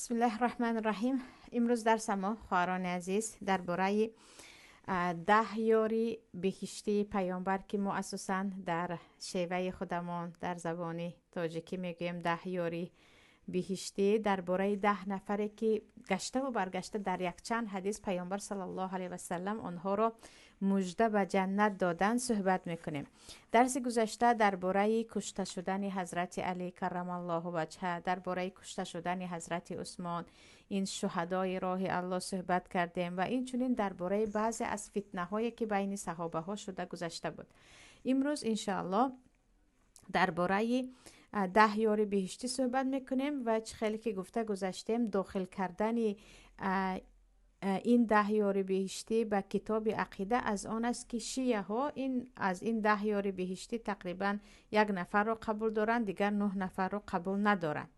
Бисмиллаҳи раҳмани раҳим. Имрӯз дарса мо, хоҳарони азиз, дар бораи 10 ёри биҳиштии паёмбар, ки мо асосан дар шеваи худамон дар забони тоҷикӣ мегӯем 10 ёри биҳиштӣ, дар бораи 10 нафаре, ки гаштаву баргашта дар якчанд ҳадис паёмбар саллаллоҳу алайҳи васаллам онҳоро мужда ба ҷаннат додан, суҳбат мекунем. Дарси гузашта дар бораи кушта шудани ҳазрати Алӣ каррамаллоҳу ваҷҳа, дар бораи кушта шудани ҳазрати Усмон, ин шуҳадои роҳи Аллоҳ, суҳбат кардем ва инчунин дар бораи баъзе аз фитнаҳое, ки байни саҳобаҳо шуда гузашта буд. Имрӯз, иншоаллоҳ, дар бораи 10 ёри биҳиштӣ суҳбат мекунем ва чӣ хеле ки гуфта гузаштем, дохил кардани ин 10 ёри биҳиштӣ ба китоби ақида аз он аст, ки шияҳо аз ин 10 ёри биҳиштӣ тақрибан як нафарро қабул доранд, дигар 9 нафарро қабул надоранд.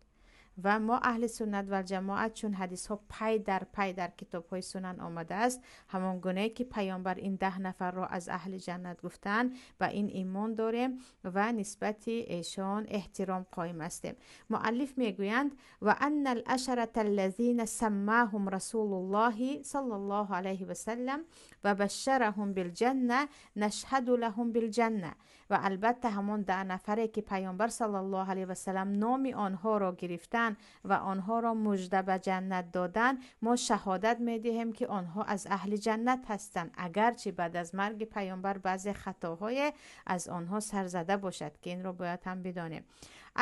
Ва мо, аҳли суннат валҷамоат, чун ҳадисҳо пай дар пай дар китобҳои сунан омадааст, ҳамон гунае ки паёмбар ин 10 нафарро аз аҳли ҷаннат гуфтанд, ба ин имон дорем ва нисбати эшон эҳтиром қоим ҳастем. Муаллиф мегӯянд: ва анна алашарата аллазина саммаҳум расулуллоҳи саллаллоҳу алайҳи васаллам ва башшараҳум билҷанна нашҳаду лаҳум билҷанна. Ва албатта, ҳамон 10 нафаре, ки паёмбар саллаллоҳу алайҳи васаллам номи онҳоро гирифтанд ва онҳоро мужда ба ҷаннат доданд, мо шаҳодат медиҳем, ки онҳо аз аҳли ҷаннат ҳастанд, агарчи баъд аз марги паёмбар баъзе хатоҳое аз онҳо сарзада бошад, ки инро бояд ҳам бидонем.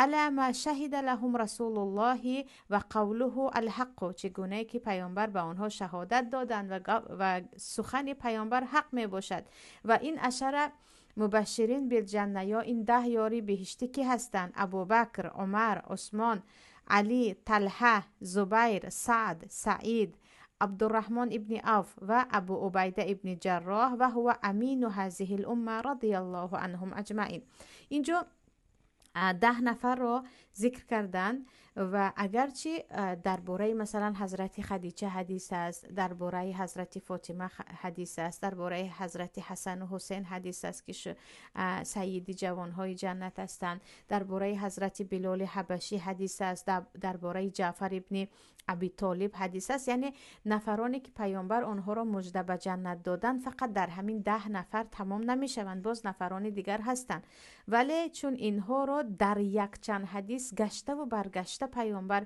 Ала ма шаҳида лаҳум расулуллоҳи ва қавлуҳу алҳаққу, чӣ гунае ки паёмбар ба онҳо шаҳодат доданд ва сухани паёмбар ҳақ мебошад. Ва ин ашара мубашширин билҷанна ё ин 10 ёри биҳиштӣ ки ҳастанд? Абубакр, Умар, Усмон, Алӣ, Талҳа, Зубайр, Саъд, Саид, Абдурраҳмон ибни Авф ва Абу Убайда ибни Ҷарроҳ ва ҳува амину ҳазиҳи лумма радияллоҳу анҳум аҷмаин. Инҷо 10 нафарро зикр карданд ва агарчи дар бораи, масалан, ҳазрати Хадича ҳадис аст, дар бораи ҳазрати Фотима ҳадис аст, дар бораи ҳазрати Ҳасану Ҳусейн ҳадис аст, ки сайиди ҷавонҳои ҷаннат ҳастанд, дар бораи ҳазрати Билоли Ҳабашӣ ҳадис аст, дар бораи Ҷаъфар ибни Аби Толиб ҳадис аст. Яъне нафароне, ки паёмбар онҳоро мужда ба ҷаннат доданд, фақат дар ҳамин 10 нафар тамом намешаванд, боз нафарони дигар ҳастанд. Вале чун инҳоро дар якчанд ҳадис гаштаву баргашта паёмбар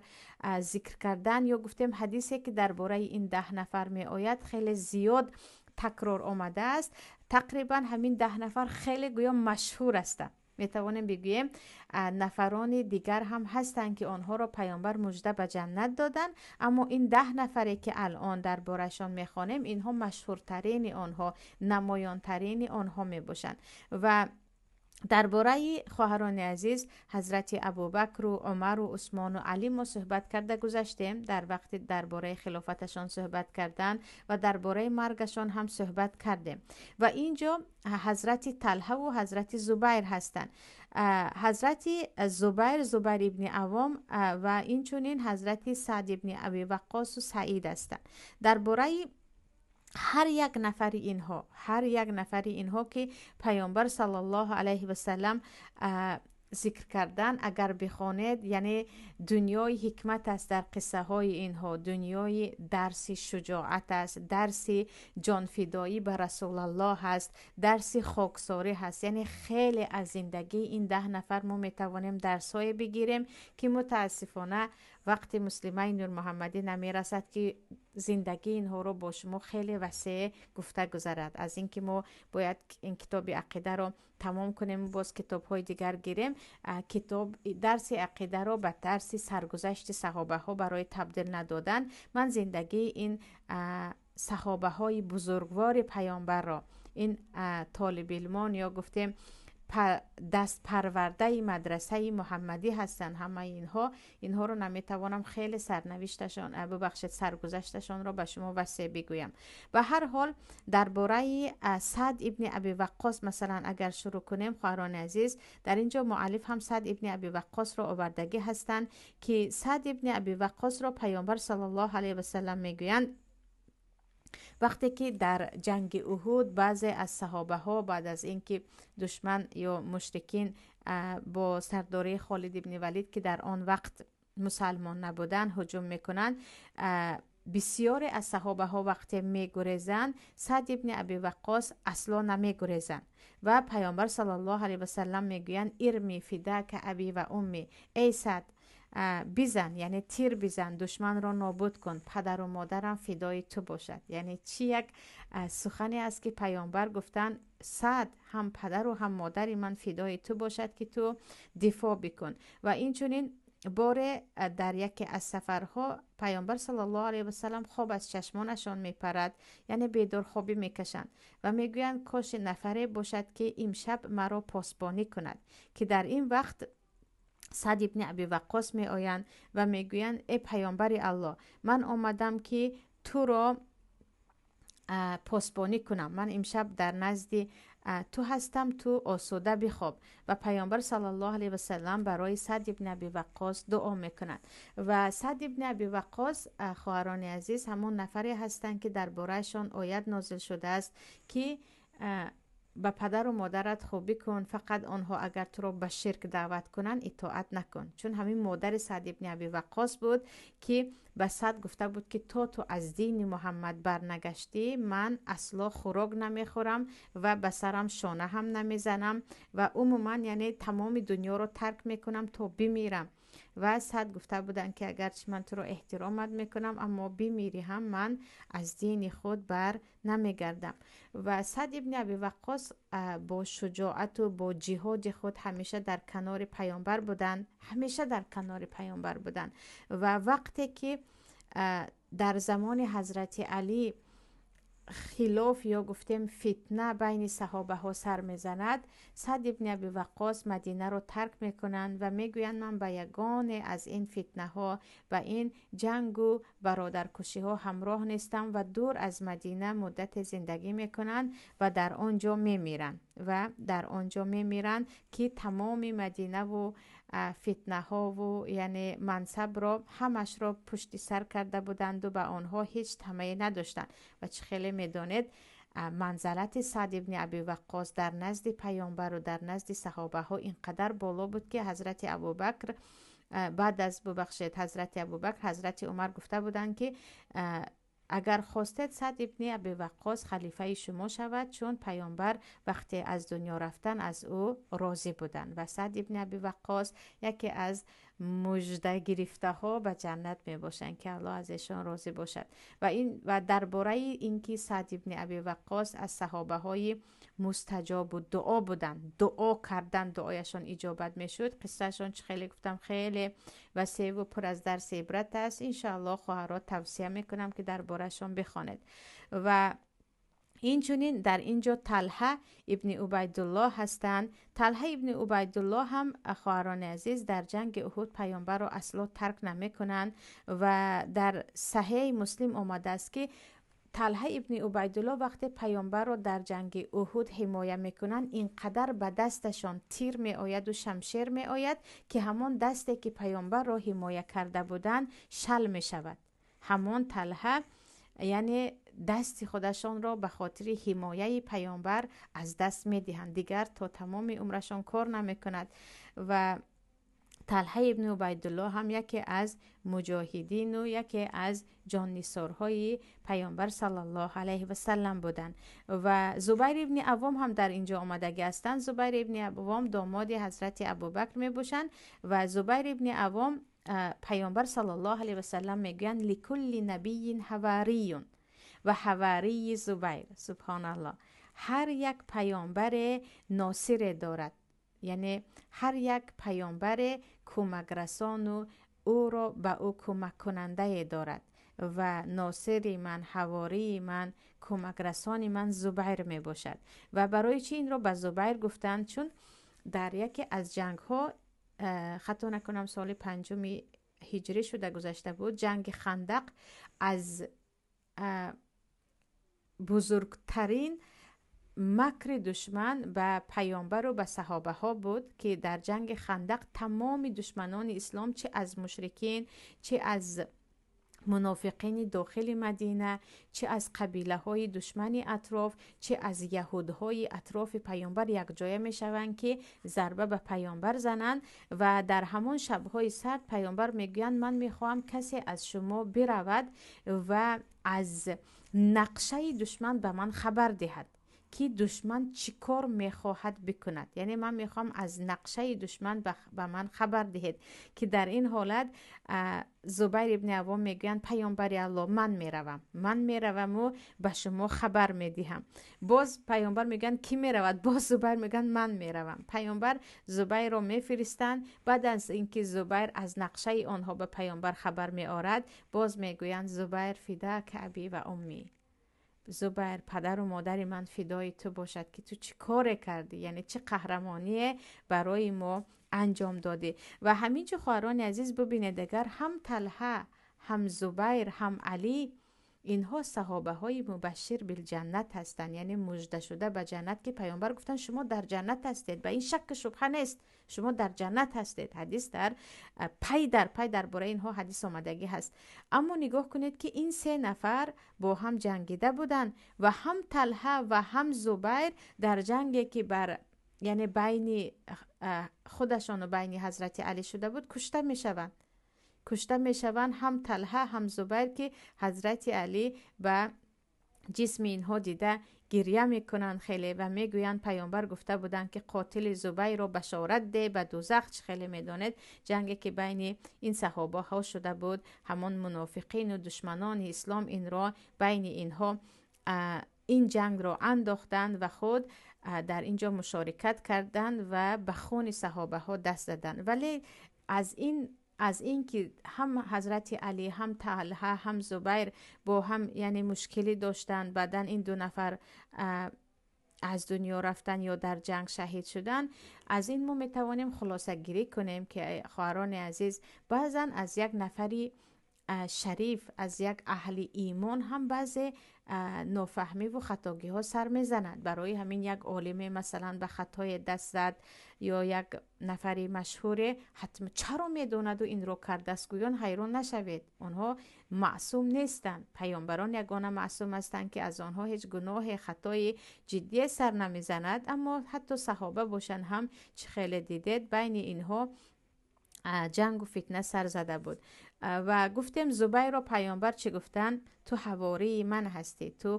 зикр кардан, ё гуфтем, ҳадисе, ки дар бораи ин 10 нафар меояд, хеле зиёд такрор омадааст, тақрибан ҳамин 10 нафар хеле гӯё машҳур ҳастанд, метавонем бигӯем. Нафарони дигар ҳам ҳастанд, ки онҳоро паёмбар мужда ба ҷаннат доданд, аммо ин 10 нафаре, ки алон дар борашон мехонем, инҳо машҳуртарини онҳо, намоёнтарини онҳо мебошанд. Ва дар бораи, хоҳарони азиз, ҳазрати Абубакру Умару Усмону Алӣ мо суҳбат карда гузаштем дар вақти дар бораи хилофаташон суҳбат кардан ва дар бораи маргашон ҳам суҳбат кардем. Ва инҷо ҳазрати Талҳаву ҳазрати Зубайр ҳастанд. Ҳазрати Зубайр, Зубайр ибни Авом, ва инчунин ҳазрати Саъд ибни Аби Ваққосу Саид ҳастанд. Дар бораи ҳар як нафари инҳо, ҳар як нафари инҳо, ки паёмбар саллаллоҳу алайҳи васаллам зикр кардан, агар бихонед, яъне дунёи ҳикмат аст дар қиссаҳои инҳо, дунёи дарси шуҷоат аст, дарси ҷонфидоӣ ба Расулаллоҳ аст, дарси хоксорӣ ҳаст. Яъне хеле аз зиндагии ин 10 нафар мо метавонем дарсҳое бигирем, ки мутаассифона вақти муслимаи Нурмуҳаммадӣ намерасад, ки зиндагии инҳоро бо шумо хеле васеъ гуфта гузарад. Аз ин ки мо бояд ин китоби ақидаро тамом кунем, боз китобҳои дигар гирем. Китоб дарси ақидаро ба дарси саргузашти саҳобаҳо барои табдил надодан, ман зиндагии ин саҳобаҳои бузургвори паёмбарро, ин толибилмон ё гуфтем, дастпарвардаи мадрасаи муҳаммадӣ ҳастанд ҳамаи инҳо, инҳоро наметавонам хеле сарнавишташон, бубахшед, саргузашташонро ба шумо васеъ бигӯям. Ба ҳар ҳол, дар бораи Саъд ибни Аби Ваққос, масалан, агар шурӯъ кунем, хоҳарони азиз, дар ин ҷо муаллиф ҳам Саъд ибни Аби Ваққосро овардагӣ ҳастанд, ки Саъд ибни Аби Ваққосро паёмбар саллаллоҳу алайҳи васаллам мегӯянд, вақте ки дар ҷанги Уҳуд баъзе аз саҳобаҳо баъд аз ин ки душман ё мушрикин бо сардории Холид ибни Валид, ки дар он вақт мусалмон набуданд ҳуҷум мекунанд, бисёре аз саҳобаҳо вақте мегурезанд, Саъд ибни Аби Ваққос асло намегурезанд ва Паёмбар саллаллоҳу алайҳи васаллам мегӯянд: «Ирми фидака аби ва умми», эй Саъд, бизан, яъне тир бизан, душманро нобуд кун, падару модарам фидои ту бошад. Яъне чӣ як сухане аст, ки Паёмбар гуфтанд: «Саъд, ҳам падару ҳам модари ман фидои ту бошад, ки ту дифоъ бикун». Ва инчунин боре дар яке аз сафарҳо Паёмбар саллаллоҳу алайҳи васаллам хоб аз чашмонашон мепарад, яъне бедорхобӣ мекашанд ва мегӯянд: «Коши нафаре бошад, ки имшаб маро посбонӣ кунад», ки дар ин вақт Саъд ибни Аби Ваққос меоянд ва мегӯянд: «Э Паёмбари Аллоҳ, ман омадам, ки туро посбонӣ кунам, ман имшаб дар назди ту ҳастам, ту осуда бихоб». Ва Паёмбар саллаллоҳу алайҳи васаллам барои Саъд ибни Аби Ваққос дуо мекунад. Ва Саъд ибни Аби Ваққос, хоҳарони азиз, ҳамон нафаре ҳастанд, ки дар бораашон оят нозил шудааст, ки ба падару модарат хубӣ кун, фақат онҳо агар туро ба ширк даъват кунанд, итоат накун. Чун ҳамин модари Саъд ибни Аби Ваққос буд, ки ба Саъд гуфта буд, ки то ту аз дини Муҳаммад барнагаштӣ, ман асло хӯрок намехӯрам ва ба сарам шона ҳам намезанам ва умуман, яъне тамоми дунёро тарк мекунам то бимирам. Ва Саъд гуфта буданд, ки агарчи ман туро эҳтиромат мекунам, аммо бимирӣ ҳам ман аз дини худ бар намегардам. Ва Саъд ибни Аби Ваққос бо шуҷоату бо ҷиҳоди худ ҳамеша дар канори Паёмбар буданд, ҳамеша дар канори Паёмбар буданд. Ва вақте ки дар замони Ҳазрати Алӣ хилоф ё гуфтем фитна байни саҳобаҳо сар мезанад, Саъд ибни Аби Ваққос Мадинаро тарк мекунанд ва мегӯянд: «Ман ба ягоне аз ин фитнаҳо, ба ин ҷангу бародаркушиҳо ҳамроҳ нестам», ва дур аз Мадина муддате зиндагӣ мекунанд ва дар он ҷо мемиранд, ва дар он ҷо мемиранд, ки тамоми Мадинаву фитнаҳову, яъне мансабро ҳамашро пушти сар карда буданду ба онҳо ҳеҷ тамаъе надоштанд. Ва чӣ хеле медонед, манзалати Саъд ибни Аби Ваққос дар назди Паёмбару дар назди саҳобаҳо ин қадар боло буд, ки Ҳазрати Абубакр, баъд аз, бубахшед, Ҳазрати Абубакр, Ҳазрати Умар гуфта буданд, ки агар хостед, Саъд ибни Аби Ваққос халифаи шумо шавад, чун Паёмбар вақте аз дунё рафтан, аз ӯ розӣ буданд. Ва Саъд ибни Аби Ваққос яке аз муждагирифтаҳо ба ҷаннат мебошанд, ки Аллоҳ аз эшон розӣ бошад. Ва ин ва дар бораи ин ки Саъд ибни Аби Ваққос аз саҳобаҳои мустаҷобу дуо буданд, дуо кардан дуояшон иҷобат мешуд, қиссаашон, чӣ хеле гуфтам, хеле васеъву пур аз дарси ибрат аст. Иншоаллоҳ, хоҳарот, тавсия мекунам, ки дар бораашон бихонед. Ва инчунин дар ин ҷо Талҳа ибни Убайдуллоҳ ҳастанд. Талҳа ибни Убайдуллоҳ ҳам, хоҳарони азиз, дар ҷанги Уҳуд Паёмбарро асло тарк намекунанд. Ва дар Саҳеҳи Муслим омадааст, ки Талҳа ибни Убайдуллоҳ вақте Паёмбарро дар ҷанги Уҳуд ҳимоя мекунанд, ин қадар ба дасташон тир меояду шамшер меояд, ки ҳамон дасте, ки Паёмбарро ҳимоя карда буданд, шал мешавад. Ҳамон Талҳа, яъне дасти худашонро ба хотири ҳимояи Паёмбар аз даст медиҳанд, дигар то тамоми умрашон кор намекунад. Ва Талҳа ибни Убайдуллоҳ ҳам яке аз муҷоҳидину яке аз ҷоннисорҳои Паёмбар саллаллоҳу алайҳи васаллам буданд. Ва Зубайр ибни Авом ҳам дар ин ҷо омадагӣ ҳастанд. Зубайр ибни Авом домоди Ҳазрати Абубакр мебошанд. Ва Зубайр ибни Авом, Паёмбар саллаллоҳу алайҳи васаллам мегӯянд: «Ликулли набийин ҳаварийюн ва ҳаварии Зубайр». Субҳоналлоҳ, ҳар як паёмбаре носире дорад, яъне ҳар як паёмбаре кӯмакрасону ӯро ба ӯ кӯмаккунандае дорад, ва носири ман, ҳавории ман, кӯмакрасони ман Зубайр мебошад. Ва барои чӣ инро ба Зубайр гуфтанд? Чун дар яке аз ҷангҳо, хато накунам, соли панҷуми ҳиҷрӣ шуда гузашта буд, ҷанги Хандақ, аз бузургтарин макри душман ба Паёмбару ба саҳобаҳо буд, ки дар ҷанги Хандақ тамоми душманони ислом, чӣ аз мушрикин, чӣ аз Мунофиқини дохили Мадина, чӣ аз қабилаҳои душмани атроф, чӣ аз яҳудҳои атрофи паёмбар якҷоя мешаванд, ки зарба ба паёмбар зананд. Ва дар ҳамон шабҳои сард паёмбар мегӯянд: ман мехоҳам касе аз шумо биравад ва аз нақшаи душман ба ман хабар диҳад, ки душман чӣ кор мехоҳад бикунад. Яъне ман мехоҳам аз нақшаи душман ба ман хабар диҳед. Ки дар ин ҳолат Зубайр ибни Аввом мегӯянд: паёмбари Аллоҳ, ман меравам, ман мераваму ба шумо хабар медиҳам. Боз паёмбар мегӯянд: кӣ меравад? Боз Зубайр мегӯянд: ман меравам. Паёмбар Зубайрро мефиристанд. Баъд аз ин ки Зубайр аз нақшаи онҳо ба паёмбар хабар меорад, боз мегӯянд: Зубайр, фидака аби ва уммӣ, Зубайр, падару модари ман фидои ту бошад, ки ту чӣ коре кардӣ, яъне чӣ қаҳрамоние барои мо анҷом додӣ. Ва ҳамин ҷо, хоҳарони азиз, бубинед, агар ҳам Талҳа, ҳам Зубайр, ҳам Алӣ, инҳо саҳобаҳои мубашшир билҷаннат ҳастанд, яъне муждашуда ба ҷаннат, ки паёмбар гуфтанд: шумо дар ҷаннат ҳастед, ба ин шакку шубҳа нест, шумо дар ҷаннат ҳастед. Ҳадис дар пай дар пай дар бораи инҳо ҳадис омадагӣ ҳаст. Аммо нигоҳ кунед, ки ин се нафар бо ҳам ҷангида буданд ва ҳам Талҳа ва ҳам Зубайр дар ҷанге, ки бар яъне байни худашону байни ҳазрати Алӣ шуда буд, кушта мешаванд. Кушта мешаванд ҳам Талҳа, ҳам Зубайр, ки ҳазрати Алӣ ба ҷисми инҳо дида гиря мекунанд хеле ва мегӯянд: паёмбар гуфта буданд, ки қотили Зубайрро башорат де ба дузах. Чӣ хеле медонед, ҷанге ки байни ин саҳобаҳо шуда буд, ҳамон мунофиқину душманони ислом инро байни инҳо ин ҷангро андохтанд ва худ дар ин ҷо мушорикат карданд ва ба хуни саҳобаҳо даст заданд. Вале аз ин ки ҳам ҳазрати Алӣ, ҳам Талҳа, ҳам Зубайр бо ҳам яъне мушкилӣ доштанд, баъдан ин ду нафар аз дунё рафтан ё дар ҷанг шаҳид шуданд, аз ин мо метавонем хулосагирӣ кунем, ки, хоҳарони азиз, баъзан аз як нафари шариф, аз як аҳли имон ҳам баъзе нофаҳмиву хатогиҳо сар мезанад. Барои ҳамин як олиме, масалан, ба хатое даст зад ё як нафари машҳуре ҳатм чаро медонаду инро кардааст гӯён ҳайрон нашавед. Онҳо маъсум нестанд. Паёмбарон ягона маъсум ҳастанд, ки аз онҳо ҳеҷ гуноҳе, хатои ҷиддие сар намезанад. Аммо ҳатто саҳоба бошанд ҳам, чӣ хеле дидед, байни инҳо ҷангу фитна сар зада буд. Ва гуфтем, Зубайро паёмбар чӣ гуфтанд? Ту ҳавории ман ҳастӣ, ту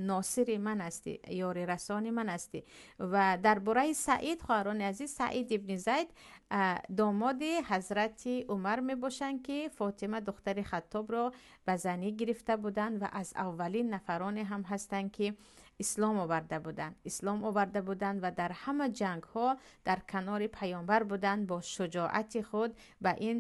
носири ман ҳастӣ, ёрирасони ман ҳастӣ. Ва дар бораи Саид, хоҳарони азиз, Саид ибни Зайд домоди ҳазрати Умар мебошанд, ки Фотима духтари Хаттобро ба занӣ гирифта буданд ва аз аввалин нафароне ҳам ҳастанд, ки ислом оварда буданд. Ислом оварда буданд ва дар ҳама ҷангҳо дар канори паёмбар буданд. Бо шуҷоати худ ба ин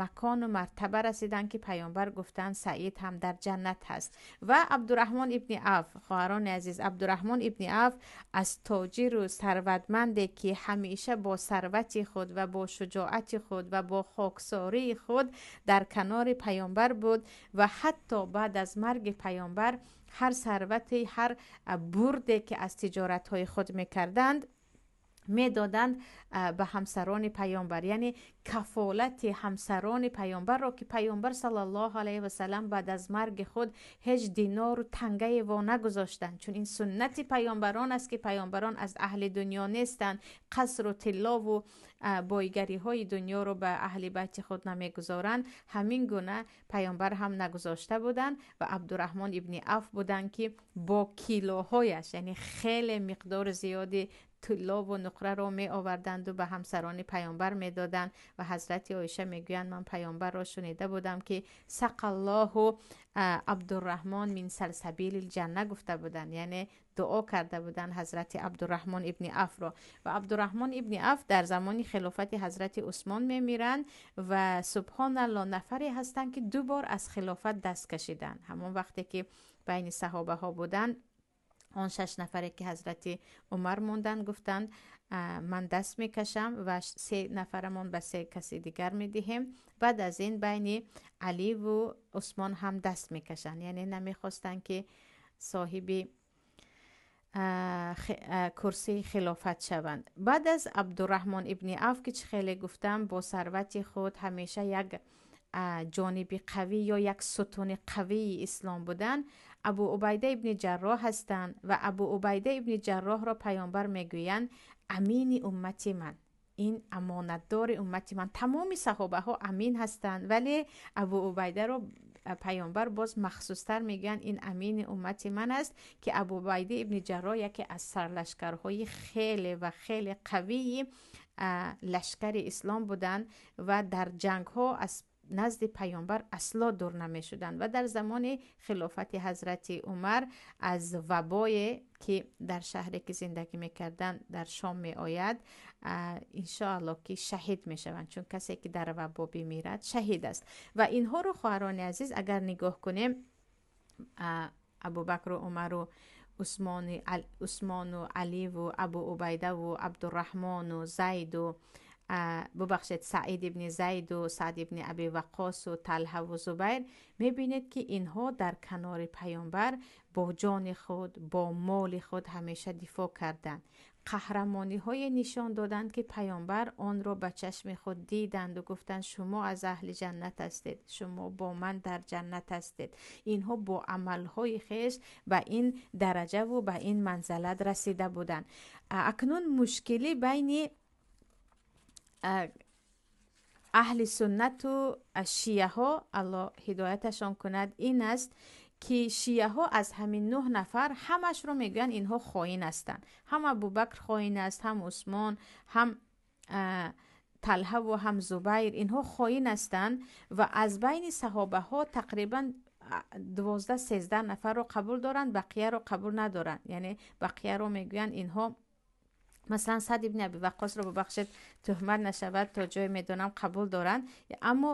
макону мартаба расиданд, ки паёмбар гуфтанд: Саид ҳам дар ҷаннат ҳаст. Ва Абдураҳмон ибни Авф, хоҳарони азиз, Абдураҳмон ибни Авф аз тоҷиру сарватманде, ки ҳамеша бо сарвати худ ва бо шуҷоати худ ва бо хоксории худ дар канори паёмбар буд ва ҳатто баъд аз марги паёмбар ҳар сарвати, ҳар бурде, ки аз тиҷоратҳои худ мекарданд, медоданд ба ҳамсарони паёмбар, яъне кафолати ҳамсарони паёмбарро, ки паёмбар саллаллоҳу алайҳи васалам баъд аз марги худ ҳеҷ динору тангае во нагузоштанд, чун ин суннати паёмбарон аст, ки паёмбарон аз аҳли дунё нестанд, қасру тиллову бойгариҳои дунёро ба аҳли байти худ намегузоранд. Ҳамин гуна паёмбар ҳам нагузошта буданд. Ва Абдураҳмон ибни Авф буданд, ки бо килоҳояш, яъне хеле миқдори зиёди тиллову нуқраро меоварданду ба ҳамсарони паёмбар медоданд. Ва ҳазрати Оиша мегӯянд: ман паёмбарро шунида будам, ки сақаллоҳу Абдурраҳмон мин салсабилил ҷанна гуфта буданд, яъне дуо карда буданд ҳазрати Абдурраҳмон ибни Авфро. Ва Абдурраҳмон ибни Авф дар замони хилофати ҳазрати Усмон мемиранд ва, субҳоналло, нафаре ҳастанд, ки ду бор аз хилофат даст кашиданд. Ҳамон вақте ки байни саҳобаҳо буданд, он шаш нафаре, ки ҳазрати Умар монданд, гуфтанд: ман даст мекашам ва се нафарамон ба се каси дигар медиҳем. Баъд аз ин байни Аливу Усмон ҳам даст мекашанд, яъне намехостанд, ки соҳиби курсии хилофат шаванд. Баъд аз Абдураҳмон ибни Авф, ки чӣ хеле гуфтам, бо сарвати худ ҳамеша як ҷониби қавӣ ё як сутуни қавии ислом буданд, Абу Убайда ибни Ҷарроҳ ҳастанд. Ва Абу Убайда ибни Ҷарроҳро паёмбар мегӯянд амини уммати ман, ин амонатдори уммати ман. Тамоми саҳобаҳо амин ҳастанд, вале Абу Убайдаро паёмбар боз махсустар мегӯянд ин амини уммати ман аст, ки Абу Убайда ибни Ҷарроҳ яке аз сарлашкарҳои хеле ва хеле қавии лашкари ислом буданд ва дар ҷангҳо аз назди паёмбар асло дур намешуданд. Ва дар замони хилофати ҳазрати Умар аз вабое ки дар шаҳре ки зиндагӣ мекарданд дар Шом меояд, иншоалло ки шаҳид мешаванд, чун касе ки дар вабо бимирад шаҳид аст. Ва инҳоро, хоҳарони азиз, агар нигоҳ кунем, Абубакру Умару Усмону Аливу Абу Убайдаву Абдурраҳмону Зайду, бубахшед, Саид ибни Зайду Саъд ибни Аби Ваққосу Талҳаву Зубайр, мебинед ки инҳо дар канори паёмбар бо ҷони худ, бо моли худ ҳамеша дифоъ карданд, қаҳрамониҳое нишон доданд, ки паёмбар онро ба чашми худ диданду гуфтанд: шумо аз аҳли ҷаннат ҳастед, шумо бо ман дар ҷаннат ҳастед. Инҳо бо амалҳои хеш ба ин дараҷаву ба ин манзалат расида буданд. Акнун мушкилӣ байни аҳли суннату шияҳо, Аллоҳ ҳидояташон кунад, ин аст ки шияҳо аз ҳамин 9 нафар ҳамашро мегӯянд инҳо хоин ҳастанд. Ҳам Абубакр хоин аст, ҳам Усмон, ҳам Талҳаву ҳам Зубайр, инҳо хоин ҳастанд. Ва аз байни саҳобаҳо тақрибан 12-13 нафарро қабул доранд, бақияро қабул надоранд. Яъне бақияро мегӯянд инҳо, масалан Саъд ибни Аби Ваққосро, бубахшед, туҳмат нашавад, то ҷое медонам қабул доранд, аммо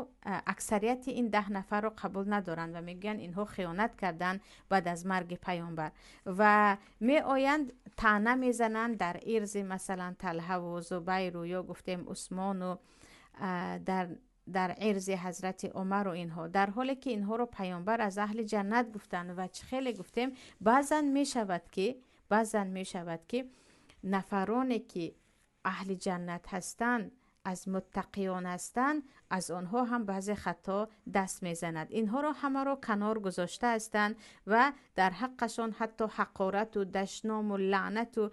аксарияти ин 10 нафарро қабул надоранд ва мегӯянд инҳо хиёнат карданд баъд аз марги паёмбар. Ва меоянд таъна мезананд дар ирзи масалан Талҳаву Зубайру ё гуфтем Усмону дар ирзи ҳазрати Умару инҳо, дар ҳоле ки инҳоро паёмбар аз аҳли ҷаннат гуфтанд. Ва чӣ хеле гуфтем, баъзан мешавад ки нафароне ки аҳли ҷаннат ҳастанд, аз муттақиён ҳастанд, аз онҳо ҳам баъзе хато даст мезанад. Инҳоро ҳамаро канор гузошта ҳастанд ва дар ҳаққашон ҳатто ҳақорату дашному лаънату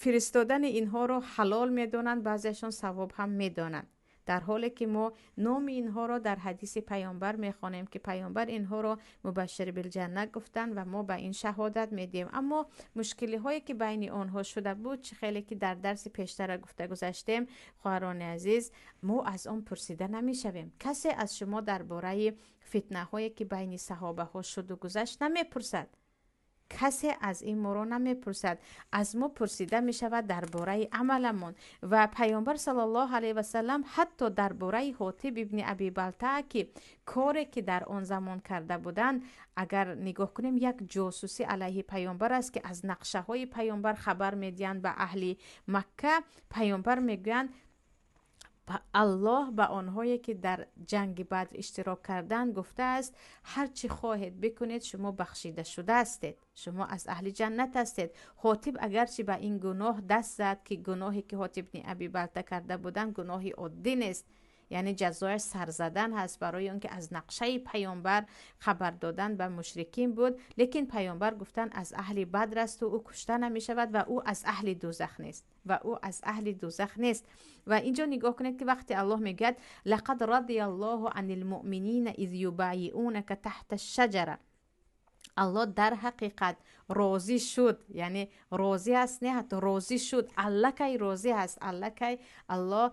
фиристодани инҳоро ҳалол медонанд, баъзеашон савоб ҳам медонанд, дар ҳоле ки мо номи инҳоро дар ҳадиси паёмбар мехонем, ки паёмбар инҳоро мубашшир билҷаннат гуфтанд ва мо ба ин шаҳодат медиҳем. Аммо мушкилиҳое ки байни онҳо шуда буд, чӣ хеле ки дар дарси пештара гуфта гузаштем, хоҳарони азиз, мо аз он пурсида намешавем. Касе аз шумо дар бораи фитнаҳое ки байни саҳобаҳо шуду гузашт намепурсад, касе аз ин моро намепурсад. Аз мо пурсида мешавад дар бораи амаламон. Ва паёмбар саллаллоҳу алайҳи васалам ҳатто дар бораи Ҳотиб ибни Аби Балтаа, ки коре ки дар он замон карда буданд, агар нигоҳ кунем, як ҷосусӣ алайҳи паёмбар аст, ки аз нақшаҳои паёмбар хабар медиҳанд ба аҳли Макка, паёмбар мегӯянд: Аллоҳ ба онҳое ки дар ҷанги Бадр иштирок карданд гуфтааст: ҳар чӣ хоҳед бикунед, шумо бахшида шуда ҳастед, шумо аз аҳли ҷаннат ҳастед. Ҳотиб агарчи ба ин гуноҳ даст зад, ки гуноҳе ки Ҳотиб ибни Аби Балта карда буданд гуноҳи оддӣ нест, яъне ҷазояш сарзадан ҳаст, барои он ки аз нақшаи паёмбар хабар додан ба мушрикин буд, лекин паёмбар гуфтанд аз аҳли Бадр асту ӯ кушта намешавад ва ӯ аз аҳли дӯзах нест, ва ӯ аз аҳли дӯзах нест. Ва инҷо нигоҳ кунед, ки вақте Аллоҳ мегӯяд: لقد رضي الله عن المؤمنين إذ يبايعونك تحت الشجرة, Аллоҳ дар ҳақиқат розӣ шуд, яъне розӣ аст, не, ҳатто розӣ шуд, аллакай розӣ аст, аллакай Аллоҳ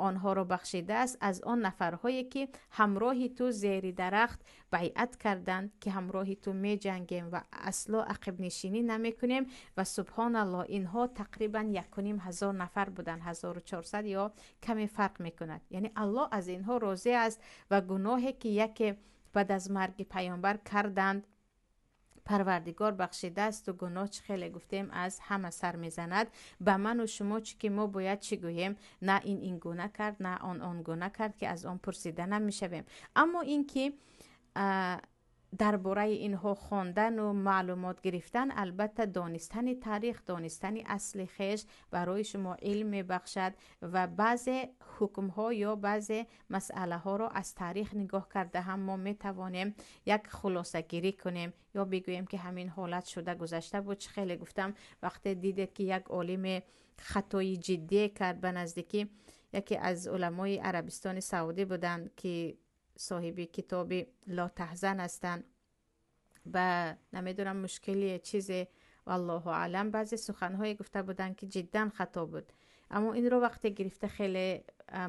онҳоро бахшидааст, аз он нафарҳое ки ҳамроҳи ту зери дарахт байъат карданд, ки ҳамроҳи ту меҷангем ва асло ақибнишинӣ намекунем. Ва субҳоналлоҳ, инҳо тақрибан 1500 нафар буданд, 1400 ё каме фарқ мекунад. Яъне Аллоҳ аз инҳо розӣ аст ва гуноҳе ки яке баъд аз марги паёмбар карданд, Парвардигор бахшидаасту гуноҳ, чӣ хеле гуфтем, аз ҳама сар мезанад. Ба ману шумо чӣ, ки мо бояд чӣ гӯем? На ин ин гуна кард, на он он гуна кард, ки аз он пурсида намешавем. Аммо ин ки Дар бораи инҳо хондану маълумот гирифтан, албатта, донистани таърих, донистани асли хеш барои шумо илм мебахшад ва баъзе ҳукмҳо ё баъзе масъалаҳоро аз таърих нигоҳ карда ҳам мо метавонем як хулосагирӣ кунем ё бигӯем, ки ҳамин ҳолат шуда гузашта буд. Чӣ хеле гуфтам, вақте дидед, ки як олиме хатои ҷиддие кард, ба наздикӣ яке аз уламои Арабистони Саудӣ буданд, ки соҳиби китоби «Ла таҳзан» ҳастанд, ба намедонам мушкили чизе, валлоҳу аълам, баъзе суханҳое гуфта буданд, ки ҷиддан хато буд. Аммо инро вақте гирифта хеле,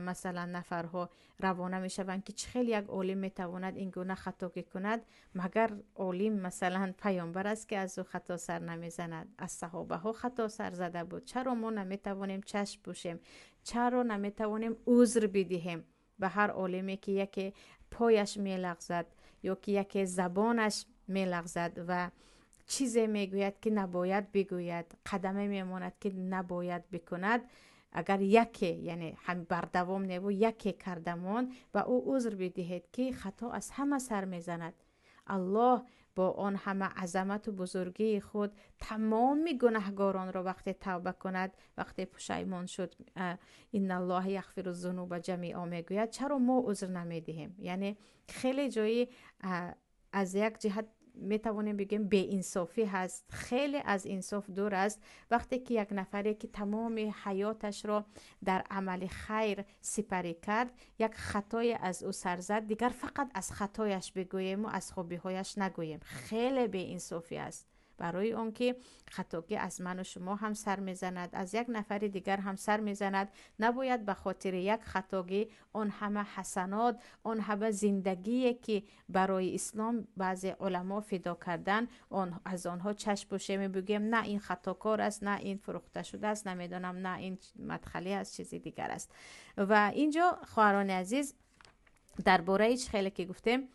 масалан, нафарҳо равона мешаванд, ки чӣ хел як олим метавонад ин гуна хатогӣ кунад? Магар олим, масалан, паёмбар аст, ки аз ӯ хато сар намезанад? Аз саҳобаҳо хато сар зада буд. Чаро мо наметавонем чашм пӯшем? Чаро наметавонем узр бидиҳем ба ҳар олиме, ки яке пояш мелағзад ё ки яке забонаш мелағзад ва чизе мегӯяд, ки набояд бигӯяд, қадаме мемонад, ки набояд бикунад? Агар яке, яъне бардавом неву яке кардамон, ба ӯ узр бидиҳед, ки хато аз ҳама сар мезанад. Аллоҳ бо он ҳама азамату бузургии худ тамоми гунаҳгоронро вақте тавба кунад, вақте пушаймон шуд, «Инналлоҳа яғфиру зунуба ҷамиъа» мегӯяд. Чаро мо узр намедиҳем? Яъне хеле ҷои аз як ҷиҳат метавонем бигӯем, беинсофӣ ҳаст, хеле аз инсоф дур аст, вақте ки як нафаре, ки тамоми ҳаёташро дар амали хайр сипарӣ кард, як хатое аз ӯ сар зад, дигар фақат аз хатояш бигӯему аз хубиҳояш нагӯем. Хеле беинсофӣ аст, барои он ки хатогӣ аз ману шумо ҳам сар мезанад, аз як нафари дигар ҳам сар мезанад. Набояд ба хотири як хатогӣ он ҳама ҳасанот, он ҳама зиндагие, ки барои ислом баъзе уламо фидо кардан, аз онҳо чашм пӯшем, бигӯем, на ин хатокор аст, на ин фурӯхта шудааст, намедонам, на ин мадхалӣ аст, чизи дигар аст. Ва инҷо, хоҳарони азиз, дар бораи чӣ хеле ки гуфтем,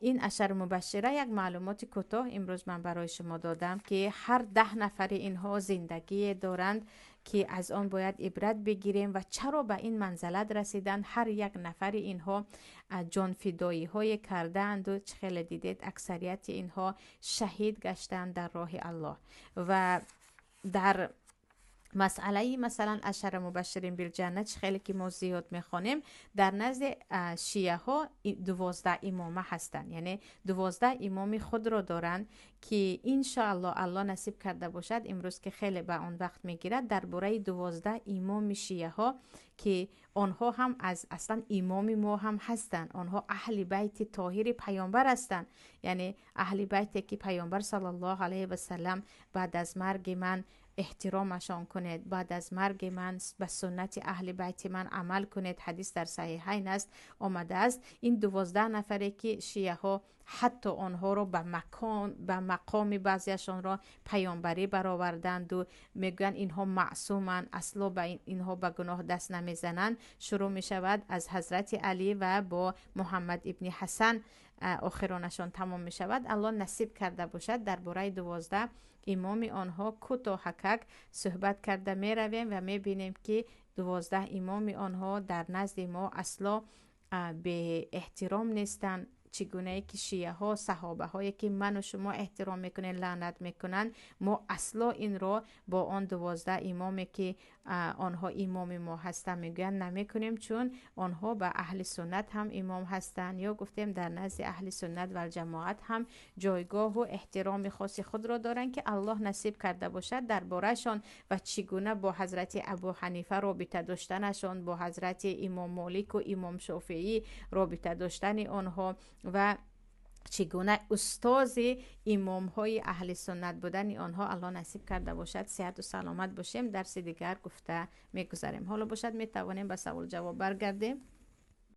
ин ашар мубашшира, як маълумоти кӯтоҳ имрӯз ман барои шумо додам, ки ҳар 10 нафари инҳо зиндагие доранд, ки аз он бояд ибрат бигирем ва чаро ба ин манзалат расиданд. Ҳар як нафари инҳо ҷонфидоиҳое кардаанду, чӣ хеле дидед, аксарияти инҳо шаҳид гаштанд дар роҳи Аллоҳ. Ва дар масъалаи, масалан, ашара мубашширин билҷанна, чӣ хеле ки мо зиёд мехонем, дар назди шияҳо 12 имома ҳастанд, яъне 12 имоми худро доранд, ки иншоалло, Аллоҳ насиб карда бошад, имрӯз ки хеле ба он вақт мегирад, дар бораи 12 имоми шияҳо, ки онҳо ҳам аз аслан имоми мо ҳам ҳастанд. Онҳо аҳли байти тоҳири паёмбар ҳастанд, яъне аҳли байте, ки паёмбар саллаллоҳу алайҳи васаллам «Баъд аз марги ман эҳтиромашон кунед, баъд аз марги ман ба суннати аҳли байти ман амал кунед», ҳадис дар Саҳиҳайн аст, омадааст. Ин 12 нафаре, ки шияҳо ҳатто онҳоро ба макон, ба мақоми баъзеашонро паёмбарӣ бароварданду мегӯянд, инҳо маъсуманд, асло ба инҳо ба гуноҳ даст намезананд, шурӯъ мешавад аз ҳазрати Алӣ ва бо Муҳаммад ибни Ҳасан охиронашон тамом мешавад. Аллоҳ насиб карда бошад, дар бораи 12 имоми онҳо кӯтоҳакак суҳбат карда меравем ва мебинем, ки 12 имоми онҳо дар назди мо асло беэҳтиром нестанд, чӣ гунае ки шияҳо саҳобаҳое, ки ману шумо эҳтиром мекунем, лаънат мекунанд. Мо асло инро бо он 12 имоме, ки онҳо имоми мо ҳастанд, мегӯянд, намекунем, чун онҳо ба аҳли суннат ҳам имом ҳастанд ё гуфтем, дар назди аҳли суннат валҷамоат ҳам ҷойгоҳу эҳтироми хоси худро доранд, ки Аллоҳ насиб карда бошад, дар борашон ва чӣ гуна бо ҳазрати Абу Ҳанифа робита доштанашон, бо ҳазрати имом Молику имом Шофеӣ робита доштани онҳо ва чӣ гуна устози имомҳои аҳли суннат будани онҳо. Аллоҳ насиб карда бошад, сиҳату саломат бошем, дарси дигар гуфта мегузарем. Ҳоло бошад, метавонем ба савол ҷавоб баргардем.